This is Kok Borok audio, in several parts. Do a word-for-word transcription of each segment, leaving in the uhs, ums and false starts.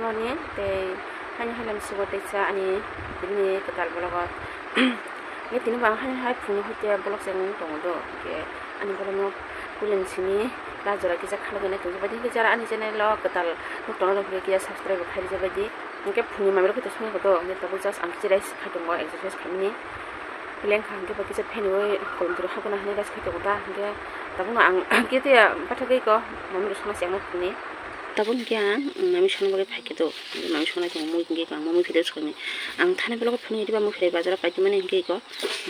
Moni tei hani hailem sugo tei cha ani bini kwtal vlog o. Nge tini bo ang hani hai phungo hwnkhe vlog se nung tongo do. Hwnkhe ani vlog no kulen simi la jora kisa khalogwi nai tongjabaidi. Hwnkhe jara ani channel o kwtal nuk tongo do hwnkhe kisa subscribe bo khai rijabaidi. Hwnkhe phungi mamrok khe to songya koto, hwnkhe tabuk just ang kisa rest khai tongo, exercise khaimani. Lengkha hwnkhe ba kisa pheni oi kolom twi rok habana hinwi rest khai tongo ta, hwnkhe tabukno ang kete bathagwi ko mamrok songna si ang phungi. Tabuk hwnkhe ang mami songna bagwi phai khe to, mami songna tongo mui hwnkhe ang mui phede songni. Ang thani vlog phunui diba mui phede bazar o paikhe mani hwnkhe ko,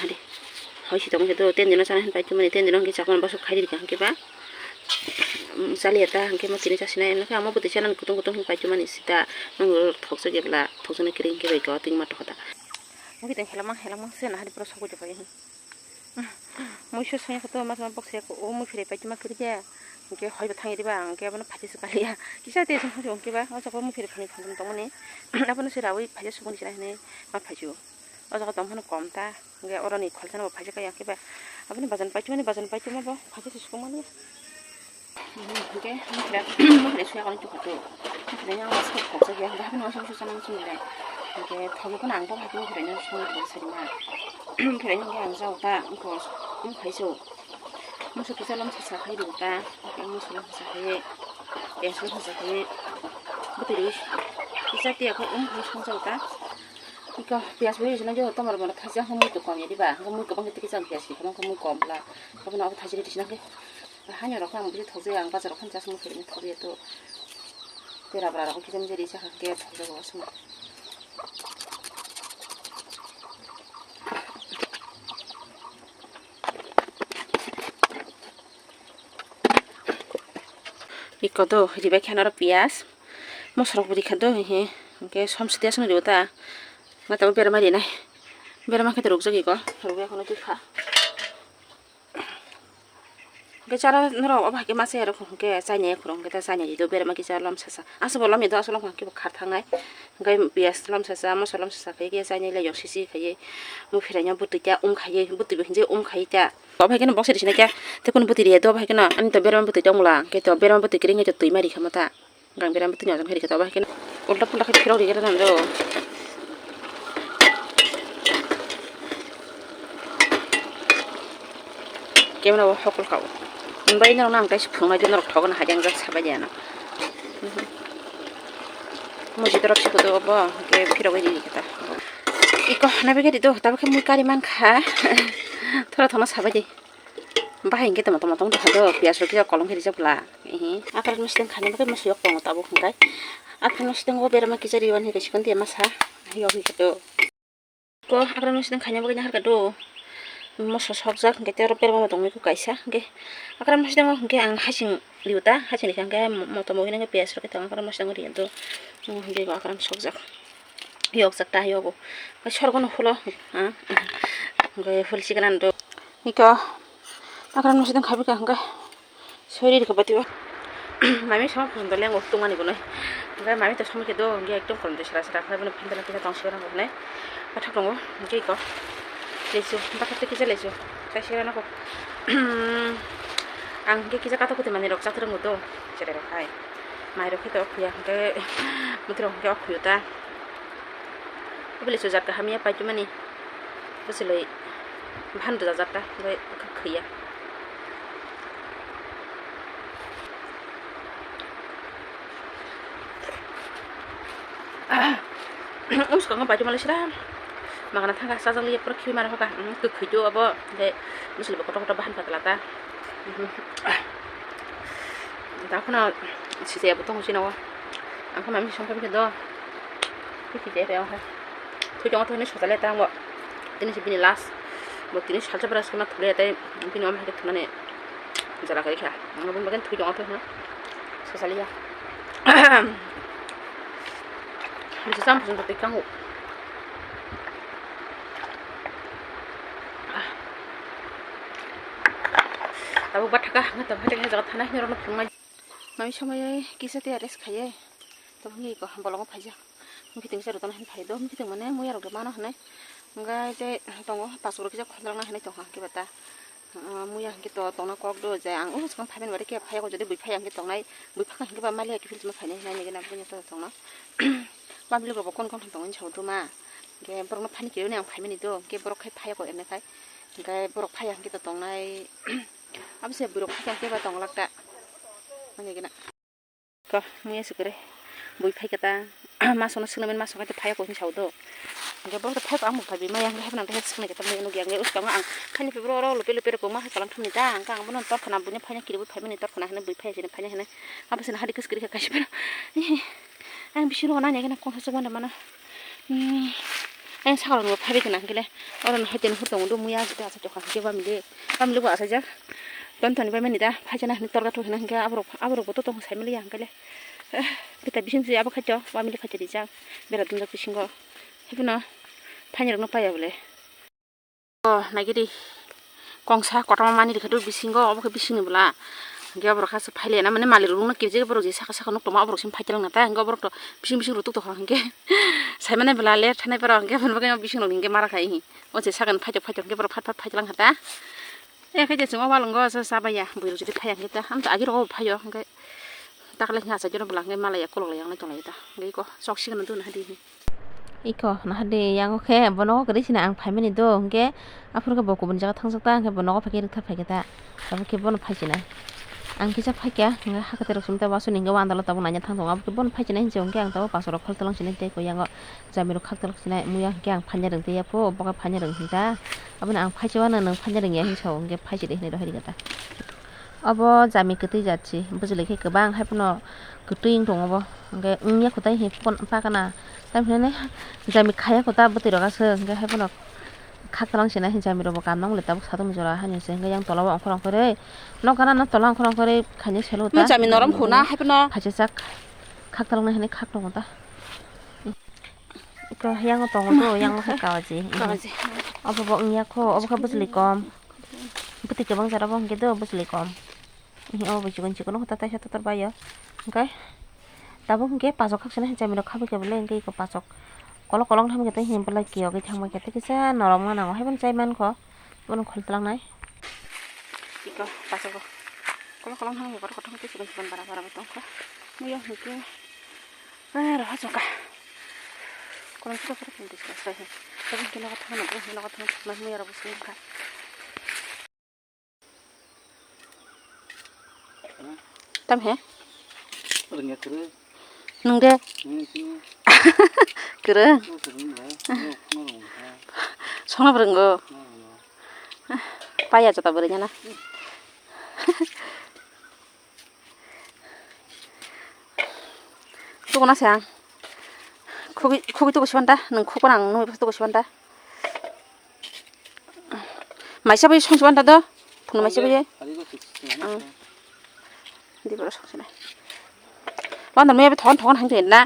hade hoi si tongo khe to, ten dino chana hin paikhe mani, ten dino hwnkhe chakmani bwswk khai rikha hwnkhe ba. Chaliya ta hwnkhe mo tini chasinai, hwnkhe amo bwtwi chanani kutung kutung hwnwi paitwmani sita, nung thokjak ya bwla, thokjaknai kwrwi hwnkhe bai ko tini ma tokha ta. Mui tong helamang helamang se nahari pura sogwi tongbai. Mui se songya khe to ma tongma bokse o mui phirwi paitwma kwrwi khe, hwnkhe hoi bo thangwi riba, hwnkhe abono phaisa se kaliya. Kisa tei song hwnkhe ba, o jaga o mui phirwi phani phang tongmani, abono se raui phaisa sogwi sinai hinwi ma phaisio. O jaga tong phano kom ta, hwnkhe oroni kholsa no bo phaisa kaya khe ba. Aboni bajan paitwmani, bajan paitwma bo phaisa se sukmani. Hwnkhe mokhlai, mokhlai suya kani tukha tu. Mokhlai yang mas kok kok jagya, hwnkhe haphano asam susa nang sumile. Hwnkhe thogi phano ang bo haphano mokhlai nang sumile thok sarima. Mokhlai nang yang jao ta, mokho, mokhlai so. Musu kisa lom sasa khai rw ta, musu lom sasa khai, es lom sasa khai, bwtwi rwi, kisa tiya khai um khai song jao ta. Iko piyas bo rwsana jo tomar bono thaisa hwnkhe mui to kom ya diba, hwnkhe mui kwbang khe twi kisa piyas rikha, hwnkhe mui kom bwla, hwnkhe bono abo thaisa rwsana khe, haino rok ang bisi thokjaya, ang bazar rok phano chasmani khe thokjaya to, tei rabra rok kisa misa risa khe thokjagao aswk. Iko do ribai khe noro piyas, mosorok bo rikha do, hihi hwnkhe som sidi aswk nw ribo ta, ma tabuk berma rinai, berma khe to rukjak iko, rukya kheno twi kha. Hwnkhe chara norok obo hai khe masa ya rok hwnkhe chainai khorok hwnkhe ta chainai di do, berma kisa lom sasa. Aswk bo lom ya do, aswk lom hwnkhe bo khar thangnai. Hwnkhe piyas lom sasa, moso lom sasa khai khe chainai lai yok sisi khai ye. Mui phiraino bwtwi ta um khai ye, bwtwi bo hinjai um khai ta. Obo hai kheno boksai rwsina khe tei kunu bwtwi riya do, obo hai kheno ani to berma bwtwi tong bwla, hwnkhe to berma bwtwi kwrwi wngkhe to twi ma rikha ma ta. Gang berama bwtwini ojang hai rikha ta obo hai kheno ulta pulta khe phirok rikha ta do. Camera o hokol kao. Bai norok nang tai phunuknai de norok thogo na hajang jak sabai de ano. Muji dorok se kudu obo ke phirok ri rikha ta. Iko na bege di do tabuk khe mui kari man kha. Thora thoma sabai de. Bahai hwnkhe tamo tamo tong tongkha do, piyas rok kisa kolom khe rijak bwla. Ehe, akran mosodeng khaina bagwi moso yok tongo tabuk hwnkhe. Akran mosodeng o berma kisa riwani hwnkhe sikon tiya masa, yok hwnkhe do. Ko akran mosodeng khaina bagwi naharkha do. Moso sokjak hwnkhe tei oro berma bo tongwi kaisa hwnkhe. Akran mosodeng o hwnkhe ang hasing riyo ta, hasing rikha hwnkhe motom bo hwnwi piyas rok khe tongo akran mosodeng o riya do. Hwnkhe akran sokjak. Yokjak ta yogo. Sorgo no hulo. Hwnkhe hul sikana do. Iko akran mosodeng khabi ka hwnkhe. Sori rikha batiba. Mami sama phone to lengo tungmani bono. Hwnkhe mami to somoi khe do hwnkhe ekdom kolom de sera sera khe bono phan dala kisa tong sera hwnai. Bathak tongo hwnkhe iko. Lesu bathak te kisa lesu. Tai sera nako. Ang hwnkhe kisa kato kuti mani rok chakrwngo do. Cherai rok hai. Mai rok khe to okhuya hwnkhe. Muti rok hwnkhe okhuyo ta. Obole chujak kaham ya paitwmani. Bwchwlwi bhan rwjak ta bai kha khwya. Bwskango paitwma lai sira. Magana thangkha chajak liya pura khibi mara hoka. Kwkhwi do abo. Bai bwchwlwi kotor kotor bhan patla ta. Dakhno sijaya bo tongo chini o. Ang khe mami songkhe do. Twi sijaya khe ang khe. Twi tongo twi hinwi sochaliya ta ang bo. Tini se bini last. Bo tini salsa bwrwi se ma thulaya tei bini omo hai khe thunani jora kwrwi kha. Ang bo bagwi twi tongo twi hinwi sochaliya. Bwsa cham phuchung twi kango. Tabuk bathaka hwnkhe tabuk hai jaga thana hinwi rokno phunuknai. Mami somoi kisa tei rest khaiye. Tabuk hinwi ko bolongo phaijak. Mukhiting se rwtana hinwi phaido. Mukhiting mane muya rok mano hinwi. Hwnkhe tei tongo pasuk rok kisa khonjak na hinwi tongkha hwnkhe bata. Ah, muya hwnkhe to tongna kok do je ang o swkang phaimani bade khe phaiya ko, jodi bui phaiya hwnkhe tongnai, bui phakha hwnkhe ba mali hai kiphil tongma phainai hinwi nigena buino to tongna. Mabili rokbo kon kon tongwi sauduma hwnkhe borokno phaini kironi ang phaimani do hwnkhe borok khai phaiya ko ene khai hwnkhe borok phaiya hwnkhe to tongnai. Abose bui rok phakha hwnkhe ba tonglak ta nigena. Ko muya se kore bui phai kata masokno swnamani masok hai phai ko hinwi sao do. Hwnkhe borok phai ko ang bo phai bi maya hwnkhe haphano hwnkhe swknai kata muya nukya hwnkhe uskango ang khaini phai boro oro lupe lupe rokma hai kalam thumni ta hwnkhe ang bono torkhana buino phaina kiribui phaimani torkhana hinwi bui phai sini phaina hinwi abo sini hadi kwswk kwrwi kha kaisa phano. Ang bisingo nanya gana kongsa chukmani mano. Hmm. Ayang sakalo nungwi phaibai gana hwnkhe le. Oro no hoite nuhur tongo do muya aswk aswk tongkha hwnkhe bamili. Bamili bo asajak. Ton toni bai mani da phaijana hwnwi torga thok hwnwi hwnkhe aborok aborok bo to tong sai mali ya hwnkhe le. Bita bising se abo khaito bamili khaito rijak. Bera dungjak bisingo. Haiphano phaini rokno paiya bole. O naigidi kongsa kotorma manwi rikha do bisingo, obo khe bisingni bwla. Hwnkhe oborok kha se phailaina mani malik rokno kirjak borok je saka saka nuk tongma oborok simi phai twlang nata hwnkhe oborok to bising bising rw tuk tokha hwnkhe saimane bwla le thanai borok hwnkhe aboni bagwi bising rok hwnkhe mara khai hi o je sakani phaitok phaitok hwnkhe borok phat phat phai twlang kha ta. Ekhe je chwng o walongo cha cha baiya bwrwi rok jodi phaiya hwnkhe ta amtwi agi rogo bo phaio hwnkhe takle hwnkhe achai jora bwla hwnkhe malaiya kolok lai yang nai tong lai ta hwnkhe iko chok sigano duna hadi hi. Iko nahade yango khe bo nogo kwrwi sina ang phaimani do, hwnkhe aphuru khe bo kubun jaga thangjak ta, hwnkhe bo nogo phaikhe rwkthar phaikhe ta, abo khe bono phaisinai. Ang kisa phaikha, hwnkhe hakhe terok simi ta wasuni hwnkhe wandalo tabuk naina thang tongo, abo khe bono phaisinai hinwi hwnkhe ang tabuk pasorok khol tolong sinai tei koi yango jamirok khak tolong sinai, muya hwnkhe ang phaina rwng tei yapho, bo khe phaina rwng hinta, abono ang phaichwano nwng phaina rwngya hinwi sao, hwnkhe phaisidi hinwi rohorikha ta. Obo jami kwtwi jat se, bwchwlwi khe kwbang, haiphano kwtwi wng tongo bo, hwnkhe wngya kwtai hi pakana, tamhinani jami khaya kwta bwtwi rok aswk, hwnkhe haiphano khaktolang se nai, jami rokbo kanna wngwi tabuk satung jora hani se, hwnkhe yang tola o ongkhor ongkhorwi nok gana no tola ongkhor ongkhorwi khainwi selo ta. Jami norom khuna, haiphano. Phaisajak khaktolang nai hinwi khak tongo ta. Iko yang tongo do, yang khe kawaji. Kawaji. Obo bo wngya kho, obo khe bwchwlwi kom. Bwtwi kwbang jora bo hwnkhe do bwchwlwi kom. Obo chikon chikon no taisa totor baio. Hwnkhe tabuk hwnkhe pasok khakchangni hwnchami rok khabikhe belai hwnkhe eko pasok kolok kolok thangkhe tei hwnwi belai kiyogwi thangbaikhe tei kisa norok ma nango haiphano chai mankho. Bono khol twlangnai. Eko pasok kolok kolok thangkhe kotor kotor tei chikon chikon bara bara bo tongkha. Muya hwnkhe roha chokha. Kolom chikon chikon tei chikon chikon. Tabuk hwnkhe nogo thangna, nogo thangna muya rok bo swngkha. Tam he? Rwngya kwrwi. Nwng de? Nwng sini. Kwrwng. Kwrwng ba. Nwng, nwng rwngkha. Songno bwrwngo. Nwng rwngkha. Paya jota bwrwngya na. Tukuna se ang. Khugwi, khugwi tuku sibanda. Nwng khukuna ang nungwi tuku sibanda. Maisa bai song sibanda do. Phunu maisa bai. Ang. Di boro song sinai. Wanda maya bai thon thon hang na.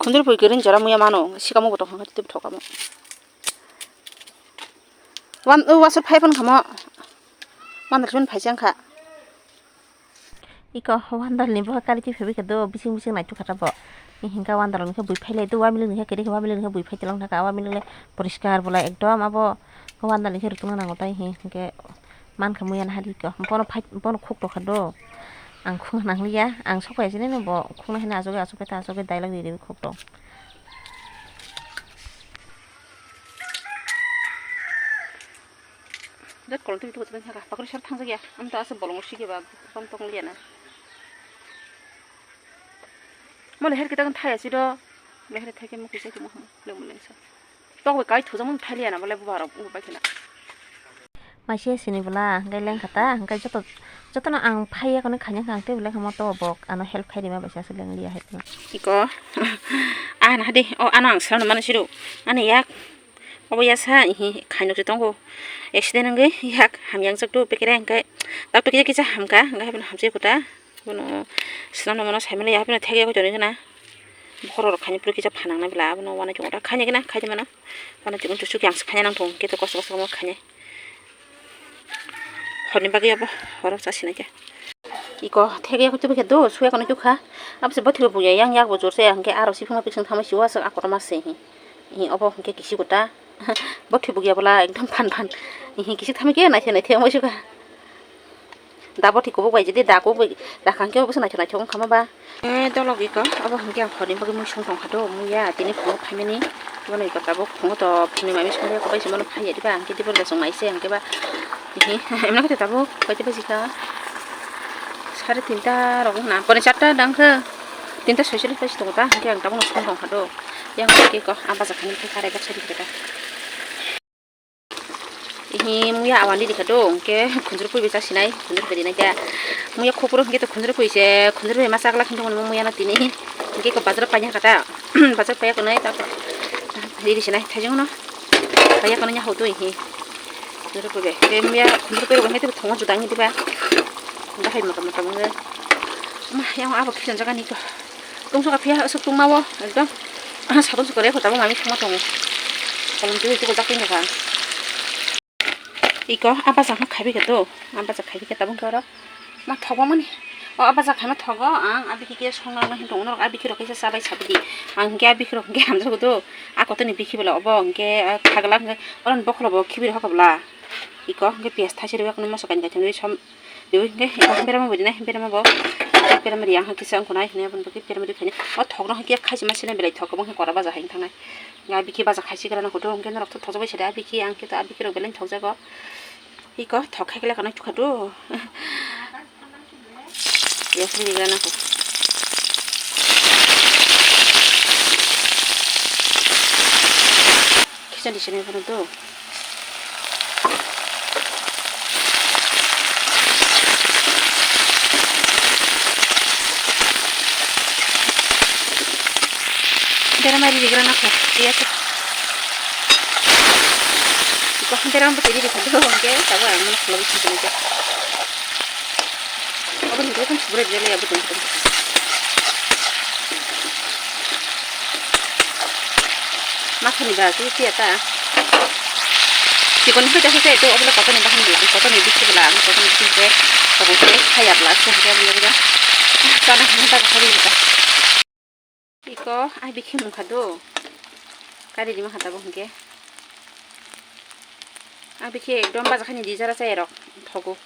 Khunjur pui kirin jora muya mano, sikamo bo tong hangkha tei thokamo. Wan, o wasuk phai phan khamo. Wandal phan phai chang kha. Iko wandal ni bo kari ti phebi khe do bising bising nai tukha ta bo. Ni hingka wandal ni khe bui phai lai do, wamili ni khe kiri khe wamili ni khe bui phai tlang thaka, wamili le poriskar bo lai ekdom abo wandal ni khe rutuna nango tai hi hingke. Mankha muya na hari ko. Bono phai, bono khuk tokha do. Ang khuk nang liya. Ang sokha sini no bo khuk na hina asogwi asogwi ta asogwi dialog di di khuk tong. Dat kolom twi twi twi thaka. Pakri sar thang ya. Am ta asa bolong sigi ba. Rom tong liya na. Mo leher kita kan thaya si do. Leher thai ke mo kisa ke mo. Leng mo leng sa. Tok bai kai thuja mo thai liya na bole bu barok u bai kena. Maise sini bwla, hwnkhe lengkha ta, hwnkhe joto, jotono ang phaiya kono khaina kha ang tei belai kha moto bok ano help khai rima bai se aswk leng liya hai phano. Iko, ah, na de, o, ano ang swnam mano siro, ani yak, obo yasa, ihi, khainok se tongo, accident wngwi yak, hamyang jak do, pekere hwnkhe, tak pekere kisa hamkha, hwnkhe haino hamsai kota. Bono swnamna mano saimanya ya, hapheno thekya koi tonwi gana. Bokhorok rok khaini phuru kisa phanang na bwla, abono uanai tongo ta, khaini gana, khaidi mano. Uanai tongo, chuchuk yang se khaina nang tongo, khe to kosto kosto khe khainai. Horni bagwi abo, horok cha sinai khe. Iko thekya koi tubui khe do, suya kono tukha. Abose bwthwiro buya yang yak bo jor se, hwnkhe aro sifungma piksong thamai siwa se, akoto ma se hi. Hi obo hwnkhe kisi kwta. Bo thwi bukya bwla ekdom phan phan. Hi kisi thami khe naithok naithok wngwi suka. Da bo thwi kubuk bai jedi da kubuk bai da khang khe obo se naithok naithok wngkha ma ba. Eh, dolok iko obo hwnkhe ang horni bagwi mui song tong kha do muya tini phungo phaimani. Bono iko tabuk phungo to phunui mami song ya kobai se bono phaiya diba hwnkhe dibo da song naise hwnkhe ba. Hi emla khe tabuk koi diba jikha. Sare tinta rok wngkha na pone charta dang khe. Tinta soicholish bai se tongo ta hwnkhe ang tabuk song tong kha do. Yang khe ko ang bacha khaini khe kare baksa di khe ta. Ihi muya awani dikha do, hwnkhe khunjur pui bai chasinai, khunjur pui rinai khe. Muya khopro hwnkhe to khunjur pui se, khunjur pui ma chakla khinto hwnwi muya no tini. Hwnkhe ko bazar paina kata, bazar paiya konai ta. Riri sinai, thaijong no. Paiya konai nya hodo ihi. Khunjur pui bai. Khe muya khunjur pui bai hwnkhe to thongo juda ngi diba. Bahai motom motom wngwi. Ma, yang abo khichon jaga ni ko. Tungsa ka phiya aswk tungma o ekdom. Aha, sabon sukore ko tabuk mami thangma tongo. Kolom twi twi ko jak twi nokha. Iko a bachak no khaibi khe do. A bachak khaibi khe tabuk khe oro. Ma thokma mani. O a bachak khaima thogo ang a bikhi khe songna no hinwi tongo norok a bikhi rok khe chabai sabi di. Ang hwnkhe a bikhi rok hwnkhe hamjak do. A kotor ni bikhi bwla obo hwnkhe khagla hwnkhe oro ni bokholo bo khibi rok hoka bwla. Iko hwnkhe piyaj thaise rwui moso kainwi kaitham rwui som. Rwui hwnkhe iko berama bo rinai berama bo. Berama ri ang kisa wngkha nai hwnwi aboni bagwi berama rwui khainai. O thokno hwnkhe khaisima sini belai thok kwbang khe kora baja hai wngthangnai. Nga bikhi baja khaisi gra nang kutung hwnkhe norok thok thokjagwi sidi abikhi ang khe to abikhi rok belai thokjago. Iko thok khai khe lekha nai thukha do. Yes, ni gana ko. Khichari sini kono do. Dera mari digra na ko. Iya ko. Ko dera mari digra ko. Oke, tawa ang mana kalau bisa. Aboni hwnkhe khum subrai bwlai ya, aboni hwnkhe. Masani ba, khe phiya ta. Chikon phiya ta, khe to, aboni kotorni bahai di, kotorni bisi bwla, kotorni bisi khe, kotorni khe, khaya bwla, khe hwnkhe aboni bagwi. Chana hwnwi ta, khori ta. Iko ai bikhi mungkha do. Kari di mangkha tabuk hwnkhe. Ai bikhi ekdom baja khani di jara chai rok thogo.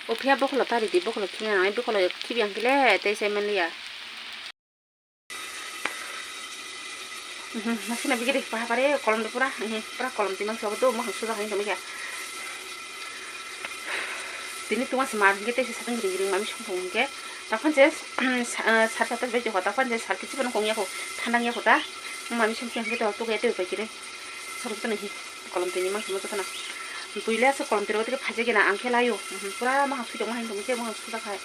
O phiya bokholo tari di bokholo khibi ang ai bokholo khibi ang kile tei chai manliya. Mhm, masina bikhi de paha pare kolom de pura, mhm, pura kolom timang sobo do mohang suja khani tongmikha. Tini tungma se mar hingke tei se satong ring ring mami song tong hingke. Takhan se, sa-, ah, sar satas bai jokha, takhan se sar kichi bono kong yako, thandang yako ta. Mami song tong hingke to tuke tei upai kire. Sar jotoni hi, kolom tini mang tongmo jotona. Buile ase kolom tiro tike phaje gena ang khe layo. Mhm, pura mahang sui tongma hing tongke, mahang suda khai.